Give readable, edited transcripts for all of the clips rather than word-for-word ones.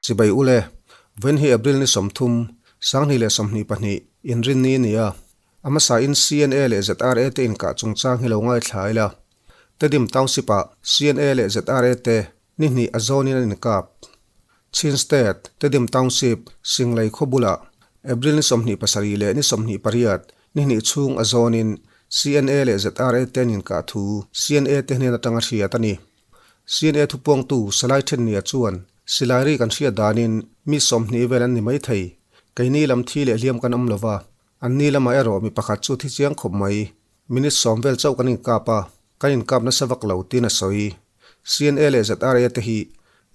Chibai ule, vawiin hi April ni 30, 2022, inrinni a ni a. A hmasain CNA leh ZRA te inkah chungchang hi lo ngaithla ila. Tedim Township-ah CNA leh ZRA te ni hnih a zawnin an inkap. Chin State, Tedim Township, Singlei khaw bulah April ni 27 leh ni 28, ni hnih chhung a zawnin CNA leh ZRA te an inkah thu CNA te hnen atanga hriat a ni. CNA thupuangtu Salai Thennia chuan silai ri kan hriat danin mi 20 vel an ni maithei. Keini lam thi leh hliam kan awm lova, anni lamah erawh mi pakhat chu thi chiang khawp mai. Minute 10 vel chauh kan inkap a, kan inkap nasa vak lo tiin a sawi. CNA leh ZRA te hi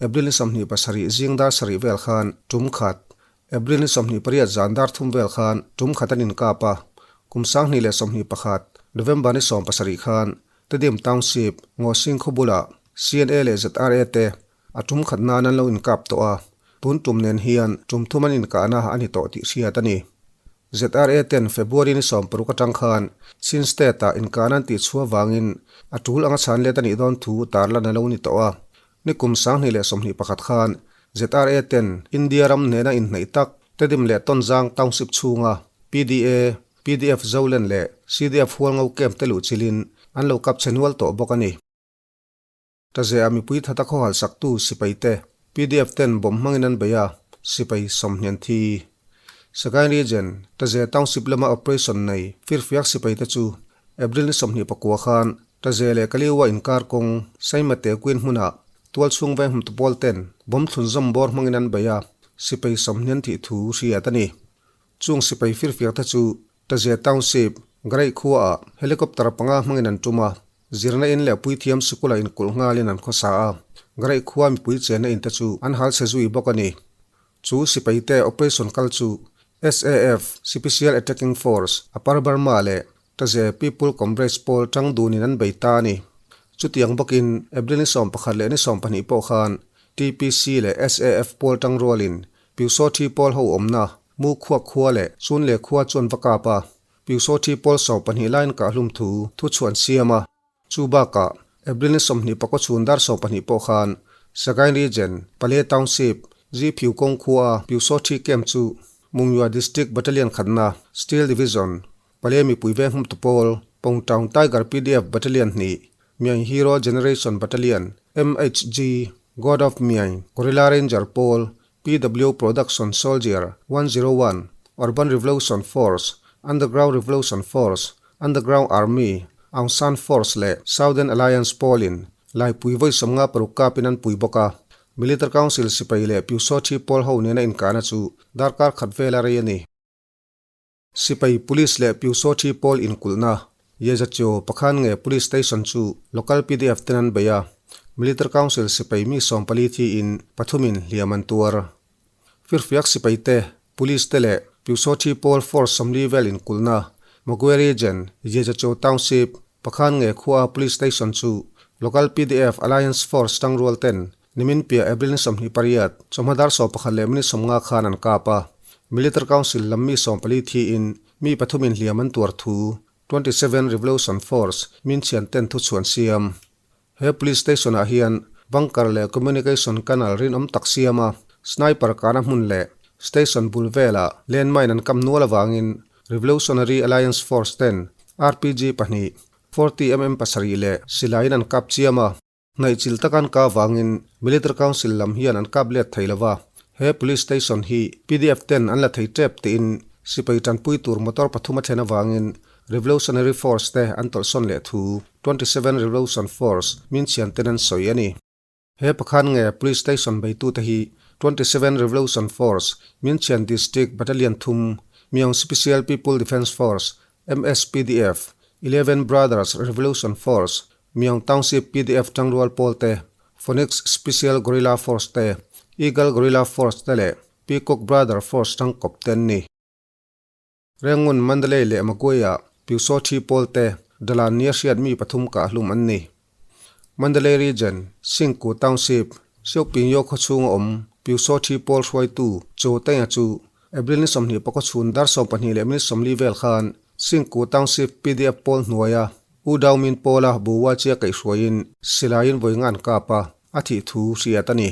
April ni 27 zing dar sarih vel khan tum khat, April ni 28 zan dar thum vel khan tum khat an inkap a, kum 2021 November ni 17 khan Tedim Township, Ngawsing khaw bulah CNA leh ZRA te a tum khat nan an lo inkap tawh a, tun tum nen hian tum thum an inkahna a ni tawh tih hriat a ni. ZRA ten February ni 16 atang khan Chin State-ah inkahna an tihchhuah vangin a tul anga chhan let a nih dawn thu tarlan a lo ni tawh a. Ni kum 2021 khan ZRA ten India ram nena inhnaih tak Tedim leh Tonzang Township chhunga PDA, PDF Zolen leh CDF Hualngo camp te luh chilhin an lo kap che nual tawh bawk a ni. Tazea mipui thata khawhal saktu sipai te PDF ten bomb hmangin an bei a, sipai 20 an thi. Sagaing Region, Taze Township lama operation nei firfiak sipai te chu April ni 29 khan Taze leh Kaliua inkar kawng Saimate Queen hmunah tualchhung veng hmtu pawl ten bomb thlun zawm bawr hmangin an bei a, sipai 20 an thih thu hriat a ni. Chung sipai firfiak te chu Taze Township, Graih khuaah helicopter panga hmangin an tum a, zirna in leh puithiam sikula inkulh nghalin an khawsa a, Graih khua mipui chenna in te chu an hal chhe zui bawk a ni. Chu sipai te operation kal chu SAF, Special Attacking Force, Upper Burma leh Taze People Congress pawl tang dunin an bei ta a ni. Chutiang bawkin April ni 11 leh ni 12 pawh khan TPC leh SAF pawl tang rualin Pyusawthi pawl ho awmna Mu khuak khua leh Chun leh khua chu an va kap a, Pyusawthi pawl 12 laiin kahhlum thu thu chu an siam a. Chu bakah April ni 24 chhun dar 12 pawh khan Sagaing Region, Pale Township, Ziphiu kawng khua a Pyusawthi camp chu Mungnyua District Battalion khatna, Steel Division, Pale mipui veng hmtu pawl, Pongtown Tiger PDF Battalion hnih, Myaing Hero Generation Battalion, MHG, God of Myaing, Gorilla Ranger pawl, PW Production Soldier 101, Urban Revolution Force, Underground Revolution Force, Underground Army, Aung San Force leh Southern Alliance pawlin Laipui vawi 56 kapin an pui bawk a. Military Council sipai leh Pyusawthi pawl ho nena inkahna chu darkar khat vela rei a ni. Sipai Police leh Pyusawthi pawl inkulhna Yezacho pakhan nge Police Station chu local PDF ten an bei a, Military Council sipai mi 14 thiin pathumin hliam an tuar. Firfiak sipai te, Police te leh Pyusawthi pawl force 40 vel inkulhna Magwe Region, Yezacho Township, pakhan nge khua Police Station chu local PDF Alliance Force tangrual ten Nimin piah April ni 28, chawhma dar 11 leh minute 50 khan an kap a. Military Council lam mi 14 thiin mi pathumin hliam an tuar thu 27 Revolution Force min chhian ten thu chhuan siam. He police station ah hian bunker leh communication canal rinawm tak siam a, sniper kana hmun leh station bul velah landmine an kam nual avangin Revolutionary Alliance Force ten RPG pahnih, 40 mm pasarih leh silaiin an kap chiam a. Hnaihchilh tak an kah vangin Military Council lam hian an kap let thei lova, he Police Station hi PDF ten an la thei tep tiin sipai tanpui tur motor pathum a thlen avangin Revolutionary Force te an tawlhsawn leh thu 27 Revolution Force min chhian ten an sawi a ni. He pakhat nge Police Station beitute hi 27 Revolution Force min chhian District Battalion thum Myaung Special People Defence Force, MSPDF, Eleven Brothers Revolution Force, Myaung Township PDF tangrual pawl te, Phoenix Special Guerrilla Force te, Eagle Guerrilla Force te leh Peacock Brother Force tangkawp te an ni. Rengun, Mandalay leh Magway-ah Pyusawthi pawl te dalan nia hriat mi pathum kahhlum an ni. Mandalay Region, Singku Township, Siokpingyo khaw chhunga awm Pyusawthi pawl hruaitu Cho Tengya chu April ni 24 chhun dar 12 leh minute 40 vel khan Singku Township PDF pawl hnuaia U Daw Min pawla Buwa chia kaihhruaiin silaiin vawi nga an kap a, a thih thu hriat a ni.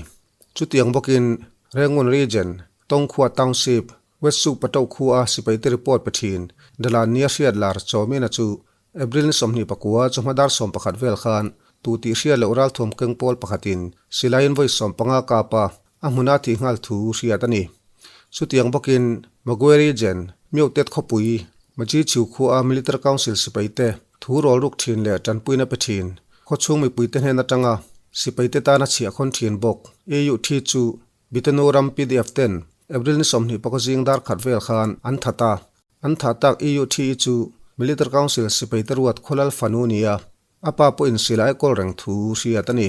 Chutiang bawkin. Rangoon Region, Tongkhua Township, West Su Pato khua sipaite report pe thin. Dalan nia hriat lar Chawmena chu April ni 29 chawhma dar 11 vel khan tu tih hriat loh ralthuam keng pawl pakhatin silaiin vawi 15 kap a, a hmuna thih nghal thu hriat a ni. Chutiang bawkin Magwe Region, Myotet khawpui, Majichiu khua Military Council sipaite thu rawl ruk thin leh tanpuina pe thin, khawchhung mipuite hnen atanga sipaite tana chhiahkhawn thin bawk AUT chu Bitanu ram pdf ten April ni 20 zing dar khat vel khan an that a, an thah tak EUTE chu Military Council sipaite ruat khawlal fanu nia a pa pawhin silai kawl reng thu hriat a ni.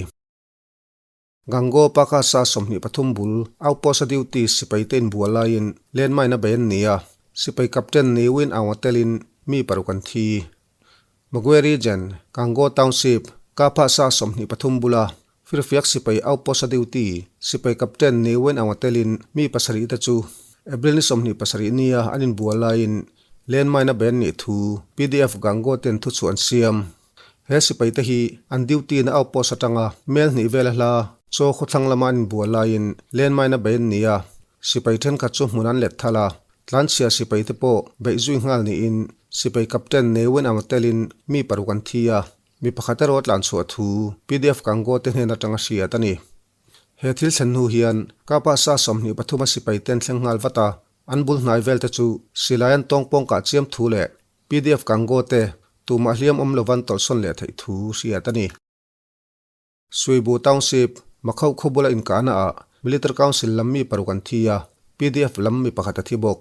Gango Pakasa 23 bul outpost a duty sipaite inbual laiin landmine a bei an ni a, sipai captain ni Win Aung a telin mi paruk an thi. Magwe Region, Gango Township, Kaphasa 23 bula Firfiak sipai outpost a duty sipai captain ni Wen Aung a telin mi pasarih te chu April ni 27 nia an inbual laiin landmine a bei an nih thu pdf Gango ten thu chu an siam. He sipai te hi an duty na outpost atanga mel hnih vel a hla chaw khawthlang lama an inbual laiin landmine a bei an ni a, sipai thenkhat chu hmun an let thal a, Tlanchhia sipai te pawh beih zui nghal niin sipai captain Newin Aung telin mi paruk an thi a, mi pakhat erawh tlanchhuah thu pdf Kango te hnen atanga hriat a ni. He thil thlen hnu hian Kapa sa 23 a sipai ten thleng nghal vat a, an bul hnai vel te chu silai an tawng pawng kah chiam thu leh pdf Kango te tumah hliam awm lovan tawlhsawn leh theih thu hriat a ni. Suibu Township, Makhauh khaw bula inkahna ah Military Council lam mi paruk an thi a, pdf lam mi pakhat a thi bawk.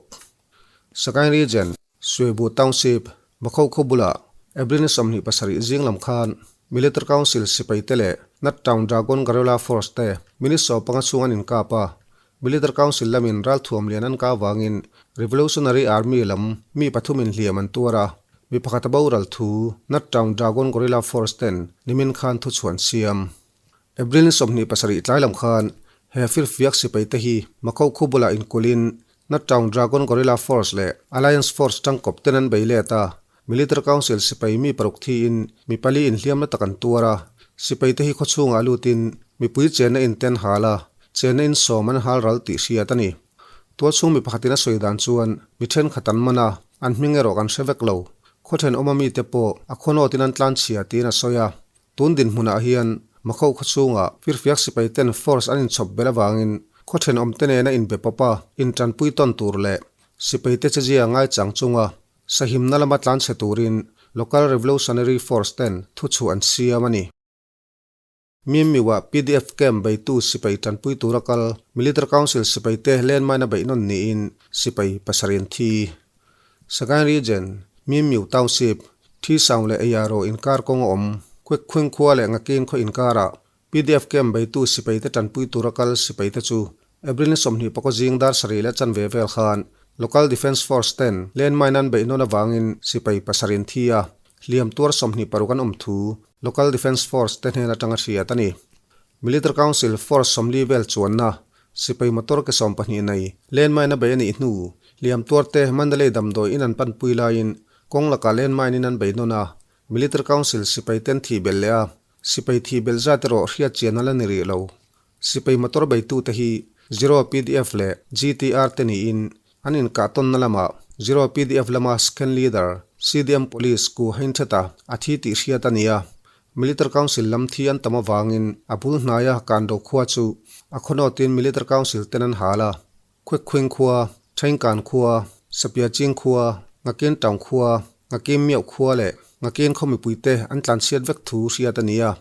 Sagaing Region, Suibu Township, Makhauh khaw bula April ni 27 zing lam khan Military Council sipai te leh Nat Town Dragon Guerrilla Force te minute 15 chhung an inkap a, Military Council lamin ralthuam lian an kah avangin Revolutionary Army lam mi pathumin hliam an tuar a, mi pakhat a boral thu Nat Town Dragon Guerrilla Force ten nimin khan thuchhuan siam. April ni 27 tlai lam khan he firfiak sipai te hi Makhauh khu bulah inkulhin Nat Town Dragon Guerrilla Force leh Alliance Force tangkawp ten an bei let a, Military Council sipai mi paruk thiin mi pali inhliam na tak an tuar a, sipai te hi khawchhungah lutin mipui chenna in ten hal a, chenna in sawm an hal ral tih hriat a ni. Tualchhung mi pakhatin a sawi dan chuan mi thenkhat an man a, an hming erawh kan hre vek lo. Khaw thenawma mite pawh a khawnawtin an tlanchhia tiin a sawi a. Tun dinhmunah hian Makhauh khawchhungah firfiak sipai ten force an inchhawp belh avangin khaw thenawmte nena inbe pawp a, intanpui tawn tur leh sipaite chezia ngaichang chunga Sahimna lama tlanchhe turin Local Revolutionary Force ten thuchhuah an siam a ni. Mimmiwa pdf camp beitu sipai tanpui tura kal Military Council sipaite landmine a beih nawn niin sipai pasarih an thi. Sagaing Region, Mimmiu Township, Thisaung leh Eyaro inkar kawng a awm Kwekkhwing khua leh Ngakin khaw inkarah Pdf camp beitu sipaite tanpui tura kal sipaite chu April ni 24 zing dar sarih leh chanve vel khan Local Defence Force ten landmine an beih nawn avangin sipai pasarih an thi a, hliam tuar 26 an awm thu Local Defence Force te hnen atanga hriat a ni. Military Council Force 40 vel chuanna sipai motor ke 12 nei landmine a bei a nih hnu hliam tuar te Mandalay damdawi in an panpui laiin kawng lakah landmine in an bei nawn a, Military Council sipai ten thih belh leh a, Sipai thih belh zat erawh hriat chian a la ni rih lo. Sipai motor beitute hi Zero pdf leh GTR te niin an inkah tawnna lamah Zero pdf lama Scan Leader, CDM Police Ku Haintheta a thi tih hriat a ni a. Military Council lam thi an tam avangin a bul hnaia Kando khua chu a khawnawtin Military Council ten an hal a. Khuekhuing khua, Thaingkan khua, Sapiaching khua, Ngakin Town khua, Ngakin Miauh khua leh Ngakin khaw mipuite an tlanchhiat vek thu hriat a ni a.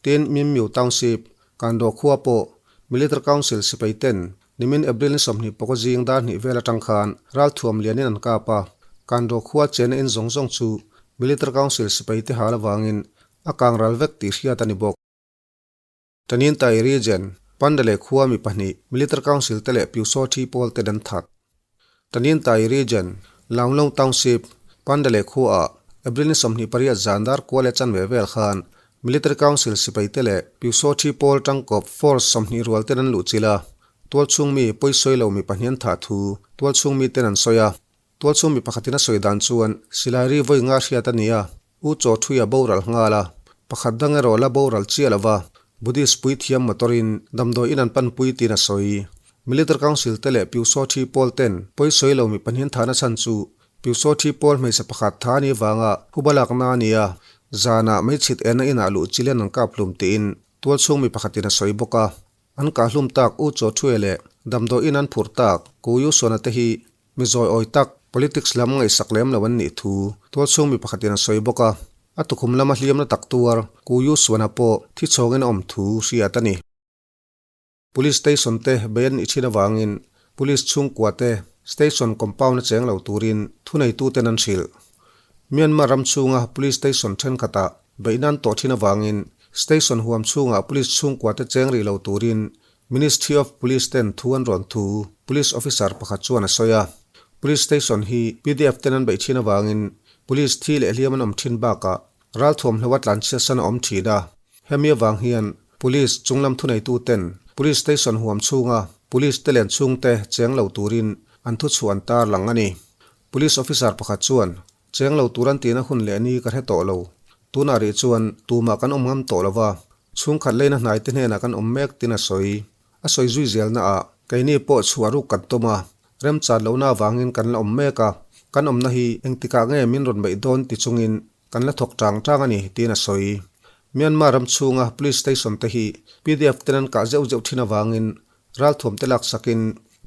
Tin, Mimmiu Township, Kando khua pawh Military Council sipai ten nimin April ni 24 zing dar hnih vel atang khan ralthuam lianin an kap a. Kando khua chena in zawng zawng chu Military Council sipai te hal avangin a kang ral vek tih hriat a ni bawk. Tanintay Region, Pandalay khua mi pahnih Military Council te leh Pyusawthi pawl te dan that. Tanintay Region, Launglong Township, Pandalay khuaah April ni 28 zan dar kua leh chanve vel khan Military Council sipai te leh Pyusawthi pawl tangkawp force 20 rual ten an luh chilh a, tualchhung mi pawisawi lo mi pahnih an thah thu tualchhung mi ten an sawi a. Tualchhung mi pakhatin a sawi dan chuan silai ri vawi nga hriat a ni a, U Chaw Thui a boral nghal a, pakhat dang erawh la boral chiah lo va, Buddhist puithiam motor in damdawi in an panpui tiin a sawi. Military Council te leh Pyusawthi pawl ten pawisawi lo mi pahnihin thahna chhan chu Pyusawthi pawl hmeichhe pakhat tha a nih vanga phuba lakna a ni a, zanah meichhit enna inah luh chilin an kap hlum tiin tualchhung mi pakhatin a sawi bawk a. An kah hlum tak U Chaw Thue leh damdawiin an phurh tak Ku Yu Suana te hi mi zawi awi tak, politics lam ngaihsak lem lo an nih thu tualchhung mi pakhatin a sawi bawk a. A tukhum lama hliamna tak tuar Ku Yu Suana pawh thi chhawngin a awm thu hriat a ni. Police station te bei an nih thin avangin Police chhungkua te station compound a cheng lo turin thuneituten an hrilh. Myanmar ram chhunga Police station thenkhatah beihna an tawh thin avangin station huam chhungah Police chhungkua te cheng rih lo turin Ministry of Police ten thu an rawn thu Police officer pakhat chuan a sawi a. Police station hi pdf ten an beih thin avangin Police thi leh hliam an awm thin bakah Ralthuamhlo a tlanchhiatsan a awm thin a, hemi avang hian Police chunglam thuneituten Police Station huam chhunga Police te len chhungte cheng lo turin an thuchhuah an tarlang a ni. Police officer pakhat chuan, Cheng lo tur an tihna hun leh ni ka hre tawh lo. Tunah rih chuan tumah kan awm ngam tawh lo va, chhungkhat leina hnaite hnenah kan awm mek tin a sawi. A sawi zui zelnaah keini pawh chhuah ruk kan tum a, remchan lohna avangin kan la awm mek a, kan awmna hi engtikah nge min rawn beih dawn ti chungin Kan la thawk tang tang a ni, tiin a sawi. Myanmar ram chhunga Police Station te hi pdf ten an kah zeuh zeuh thin avangin ralthuam te laksakin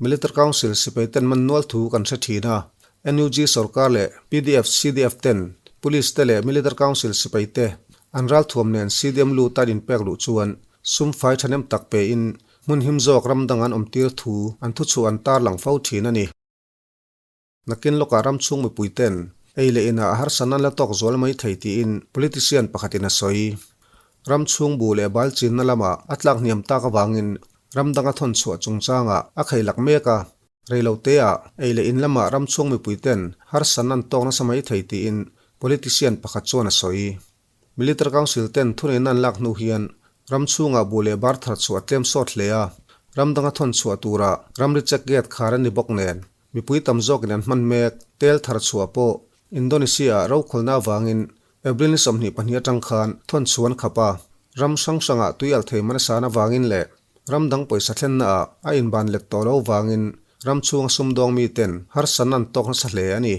Military Council sipai ten man nual thu kan hre thin a. NUG sorkar leh pdf CDF ten Police te leh Military Council sipai te an ralthuam nen CDM lut an inpek luh chuan sum fai thahnem tak pein hmun him zawk ram dang an awmtir thu an thuchhuah an tarlang fo thin a ni. Nakin lawkah ram chhung mipui ten ei leh inah a harsatna an la tawk zual mai thei tiin politician pakhatin a sawi. Ram chhung bu leh bal chinna lamah a tlak hniam tak avangin ram danga thawn chhuah chungchangah a khei lak mek a, reiloteah ei leh in lamah ram chhung mipui ten harsatna an tawk nasa mai thei tiin politician pakhat chuan a sawi. Military Council ten thuneihna an lak hnu hian ram chhungah buh leh bar thar chhuah a tlem sawt hle a, ram danga thawn chhuah tura ramri check gate khar a ni bawk nen mipui tam zawkin an hman mek. Tel thar chhuah pawh Indonesia-ah rokhawlna avangin April ni 22 atang khan thawn chhuah an khap a, ram hrang hrangah tui alh thei man a san avangin leh ram dang pawisa thlennaah a inban let tawh lo vangin ram chhunga sumdawng miten harsatna an tawk nasa hle a ni.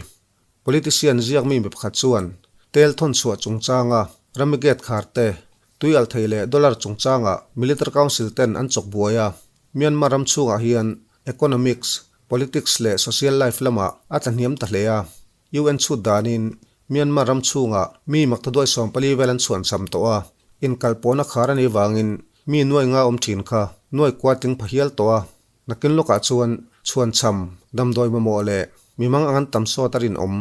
Politician ziak mi mi pakhat chuan tel thawn chhuah chungchanga Rami Gate khar te, tui alh thei leh dollar chungchanga Military Council ten an chawk buai a, Myanmar ram chhungah hian economics, politics leh social life lamah a tla hniam ta hle a. UN chhut danin Myanmar ram chhungah mi maktaduai 14 vel an chhuan cham tawh a, inkalpawhna khar a nih vangin mi nuai nga awm thin kha nuai kua tling pha hial tawh a. Nakin lawkah chuan chhuanchham, damdawi mamawh leh mimang ang an tam sawt a rinawm.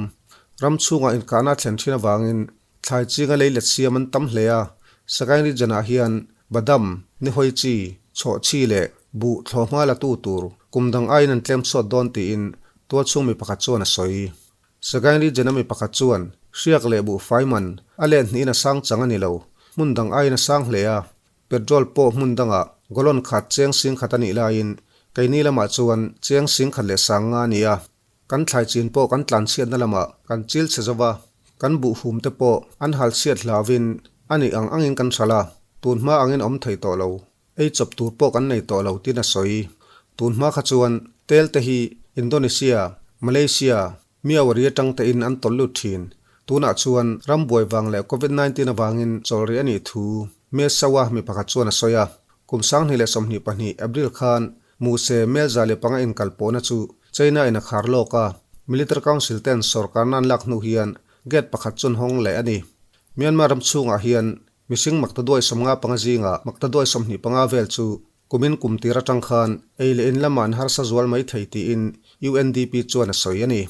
Ram chhungah inkahna a thlen thin avangin thlai chinga lei let siam an tam hle a, Sagaing region-ah hian badam, nihawi chi, chhawh chi leh buh thlawh hma la tu tur kum dang aiin an tlem sawt dawn tiin tualchhung mi pakhat chuan a sawi. Sagaing region-a mi pakhat chuan hriak leh buhfai man a let hnihin a sang chang a ni lo, hmun dang aiin a sang hle a, Petrol pawh hmun dangah gallon khat cheng sing khat a nih laiin keini lamah chuan cheng sing khat leh sang nga a ni a. Kan thlai chin pawh kan tlan chhiatna lamah kan chil chhe zo va, kan buh hum te pawh an hal chhiat hlauvin a nih ang angin kan hral a, tun hma angin a awm thei tawh lo. Ei chawp tur pawh kan nei tawh lo tiin a sawi. Tun hma kha chuan tel te hi Indonesia, Malaysia, Miawari atang tein an tawlh lut thin. Tunah chuan ram buai vang leh Covid 19 avangin chawl rih a nih thu Mesawa mi pakhat chuan a sawi a. Kum 2022 April khan Muse Melza leh panga inkal pawhna chu China in a khar lawk a, Military Council ten sorkarna an lak hnu hian gate pakhat chu an hawng leh a ni. Myanmar ram chhungah hian mihring maktaduai 55 zingah maktaduai 25 vel chu Kumin kum tir atang khan ei leh in lamah an harsa zual mai thei tiin UNDP chuan a sawi a ni.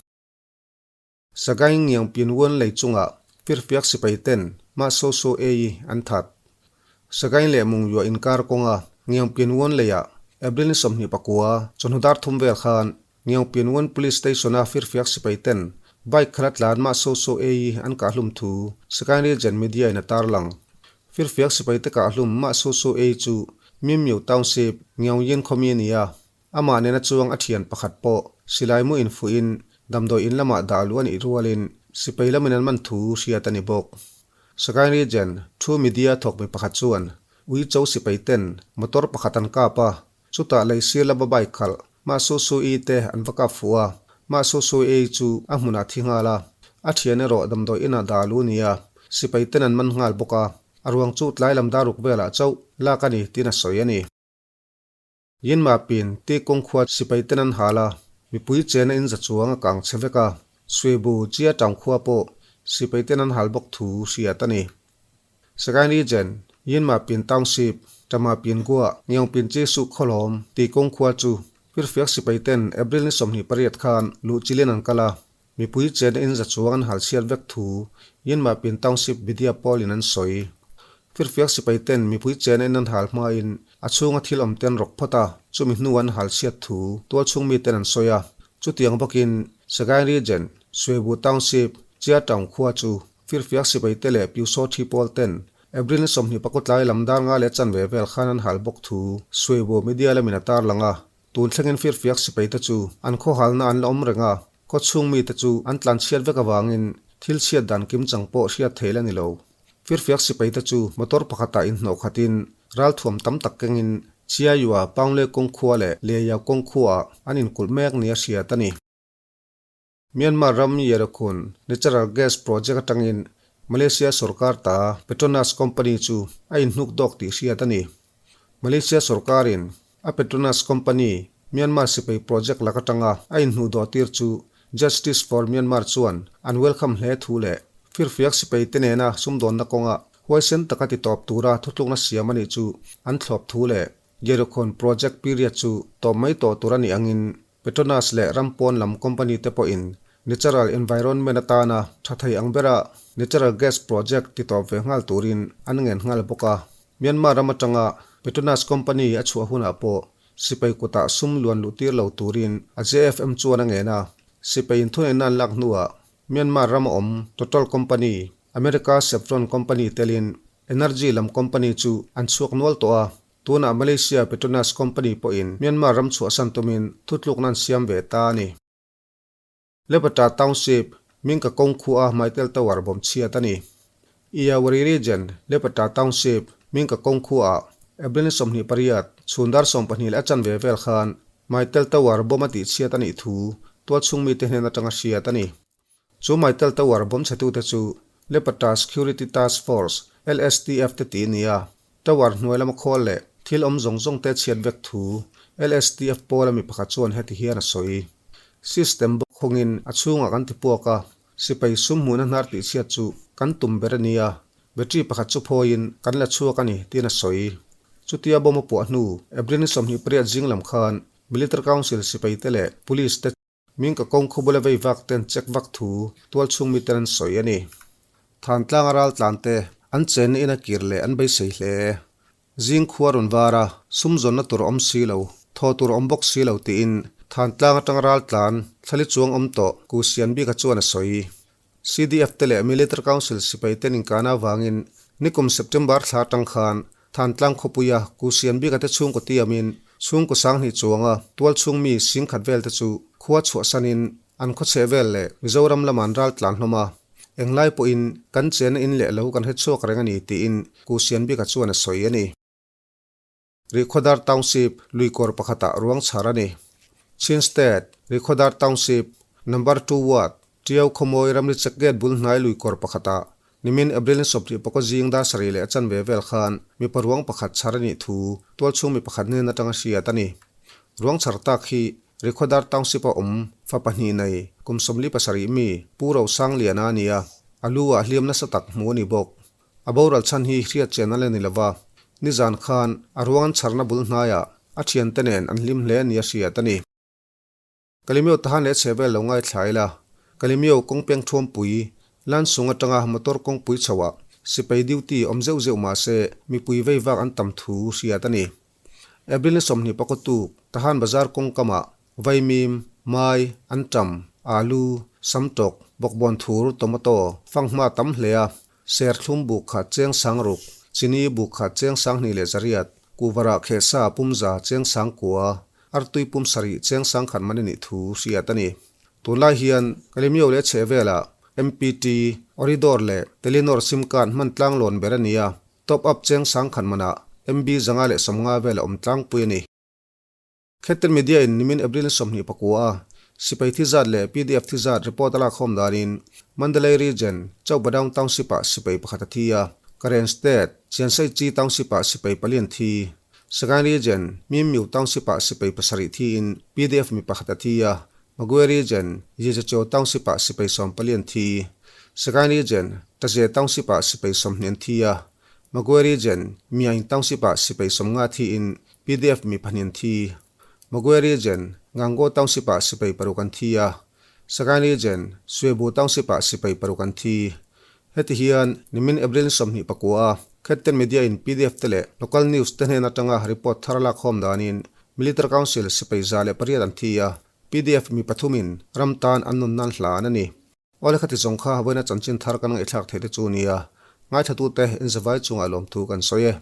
Sagaing Ngiang Pin Wun lei chungah firfiak sipai ten mah So So Ei an that. Sagaing leh Mungyua inkar kawnga Ngiang Pin Wun leiah April ni 29 chawhnu dar thum vel khan Ngiang Pin Wun Police Station-a firfiak sipai ten bike khala tlan mah So So Ei an kahhlum thu Sagaing Region Media in a tarlang. Firfiak sipaite kahhlum mah Su Su Ei chu Mimyu Township, Ngiaungyin khawmi a ni a. Amah nena chuang a thian pakhat pawh silai mu infuhin damdawi in lamah dah luh a nih rualin sipai lamin an man thu hriat a ni bawk. Sagaing Region thu media thawk mi pakhat chuan Uicho sipai ten motor pakhat an kap a. Chutah lei sir lama bike khalh Mah Su Su I te an va kap fuh a, Mah Su Su I chu a hmunah thi nghal a, a thian erawh damdawi inah dah a lu nia, sipai ten an man nghal bawk a, a ruang chu tlai lam dar ruk velah chauh lak a ni tiin a sawi a ni. Yinma pin ti kawngkhua sipai ten an hal a, mipui chena in za chuang a kang chhe vek a, Suibu Chia Town khua pawh sipai ten an hal bawk thu hriat a ni. Sagaing Region, Yinma pin Township, Tama pin Gua, Ngiong pin Chi Su Khawlawm ti kawngkhua chu Firfiak sipai ten April ni 28 khan luh chilin an kal a, mipui chena in za chuang an hal chhiat vek thu Yinma pin Township Media Pawl in an sawi. Firfiak sipai ten mipui chena in an hal hmain a chhunga thil awm ten rawk phawt a, chumi hnu an hal chhiat thu tualchhung mi ten an sawi a. Chutiang bawkin Sagaing Region, Suibu Township, Chia Town khua chu Firfiak sipai te leh Piusaw thi pawl ten April ni 20 tlai lam dar nga leh chanve vel khan an hal bawk thu Suibu media lamin a tarlang a. Tun thlengin firfiak sipai te chu an khawhalna an la awm reng a, khaw chhung mite chu an tlan chhiat vek avangin thil chhiat dan kim chang pawh hriat theih la ni lo. Firfiak sipai te chu motor pakhatah inhnawh khatin ralthuam tam tak kengin Chiayua, Paungle kawngkhua leh Liayau kawngkhuaah an inkulh mek nia hriat a ni. Myanmar ram Yerokhun Natural Gas Project atangin Malaysia sorkar ta Petronas Company chu a inhnuk dawk tih hriat a ni. Malaysia sorkarin a Petronas Company Myanmar sipai project lak atanga a inhnuh dawh tir chu Justice for Myanmar chuan an welcome hle thu leh firfiak sipai te nena sumdawnna kawnga huaisen taka titawp tura thutlukna siam a nih chu an thlawp thu leh Yerokhun project period chu tawp mai tawh tur a nih angin Petronas leh ram pawn lam company te pawhin natural environment atana tha thei ang bera natural gas project ti tawp ve nghal turin an ngen nghal bawk a. Myanmar ram atanga Petronas company a chhuah hunah pawh sipai kutah sum luan luh tir lo turin a JFM chuan a ngen a. Sipai inthuneihna an lak hnuah Myanmar ram a awm Total company, America Chevron company telin energy lam company chu an chhuak nual tawh a. Tunah Malaysia Petronas Company pawhin Myanmar ram chhuahsan tumin thutlukna an siam ve ta a ni. Lebata Township, Mingka kawngkhua Mytel Tower bawm chhiat a ni. Iyawari Region, Lebata Township, Mingka kawngkhuaah April ni 28, chhun dar 12 leh a chanve vel khan Mytel Tower bawm a tihchhiat a nih thu tualchhung mite hnen atanga hriat a ni. Chu Mytel Tower bawm chhetute chu Lepata Security Task Force, LSTF, te ti nia. Tower hnuai lama khawl leh thil awm zawng zawng te chhiat vek thu LSTF pawla mi pakhat chuan heti hian a sawi. System bawk hawngin a chhungah kan ti puak a, sipai sum hmuhna hnar tihchhiat chu kan tum ber a nia, battery pakhat chu phawiin kan la chhuak a ni tiin a sawi. Chutia bomb a puah hnu April ni 28 zing lam khan Military Council sipaite leh Police te Ming ka kawng khaw bula vei vak ten check vak thu tual chhung miten an sawi a ni. Than tlanga ral tlan te an chenna in a kir leh an beisei hle. Zing khua rawn var a, sum zawnna tur a awm si lo, thaw tur a awm bawk si lo tiin than tlang atanga ral tlan thlali chuang awm tawh Ku Sian Bika chuan a sawi. CDF te leh Military Council sipai ten inkana avangin nikum September thla atang khan Thantlang khawpuia Ku Sian Bika te chhungkaw tiamin chhungkaw sanghnih chuanga tualchhung mi singkhat vel te chu khua chhuahsanin an khawchheh vel leh Mizoram lama an ral tlan hlawm a. Englai pawhin kan chenna in leh lo kan hre chhuak reng a ni tiin Ku Sian Bika chuan a sawi a ni. Rihkhawdar Township luikawr pakhatah ruang chhar a ni. Chin State, Rihkhawdar Township, Number Two Ward, Tiau Khawmawi ramri check gate bul hnai luikawr pakhatah nimin April ni 25 zing dar sarih leh a chanve vel khan mipa ruang pakhat chhar a nih thu tualchhung mi pakhat hnen atanga hriat a ni. Ruang chhar tak hi Rihkhawdar Township a awm fa pahnih nei kum 47 mi Pu Rosangliana a ni a, a lu ah hliam nasa tak hmu a ni bawk. A boral chhan hi hriat chian a la ni lova, nizan khan a ruang an chharna bul hnaiah a thiante nen an hlim hle nia hriat a ni. Kalimio tahan leh chhe vel lo ngaithla ila, Kalimio kawng peng thuampui, Lansung atanga motor kawngpui chhoah sipai duty awm zeuh zeuh mah se mipui vei vak an tam thu hriat a ni. April ni 20 tuk Tahan bazar kawng kamah Vaimim, mai, anṭam, alu, samṭawk, bawkbawn thur, tomato, fanghma tam hle a, serthlum buk khat cheng sang ruk, chini buk khat cheng sang hnih leh zariat, kuhvarah khehsa pumza cheng sang kua, artui pum sarih cheng sang khat man a nih thu hriat a ni. Tunlai hian Kalemyo leh chhehvelah MPT, Oridor leh Telenor sim card hman tlanglawn ber a ni a, top up cheng sang khat manah MB 150 vel a awm tlangpui a ni. Khetten Media in nimin April ni 29 a sipai thi zat leh pdf thi zat report a lakkhawm danin Mandalay Region, Chaubadaung Township ah sipai pakhat a thi a, Karen State, Chiansaichi Township ah sipai pali an thi. Sagaing Region, Mimyu Township ah sipai pasarih thiin pdf mi pakhat a thi a, Magwe Region, Yizacho Township ah sipai 14 an thi. Sagaing Region, Taze Township ah sipai 20 an thi a, Magwe Region, Myaing Township ah sipai 50 thiin pdf mi pahnih an thi. Magwe Region, Gangaw Township ah sipai paruk an thi a, Sagaing Region, Swebu Township ah sipai paruk an thi. Heti hian nimin April 29 a Khetten Media in pdf te leh local news te hnen atanga report thar lak khawm danin Military Council sipai 108 an thi a, pdf mi pathumin ram tan an nun nan hlan a ni. Aw le khati zawng kha vawiina chanchin thar kan ngaihthlak theih te chu nia, ngaithlatute inzavai chungah lawmthu kan sawi e.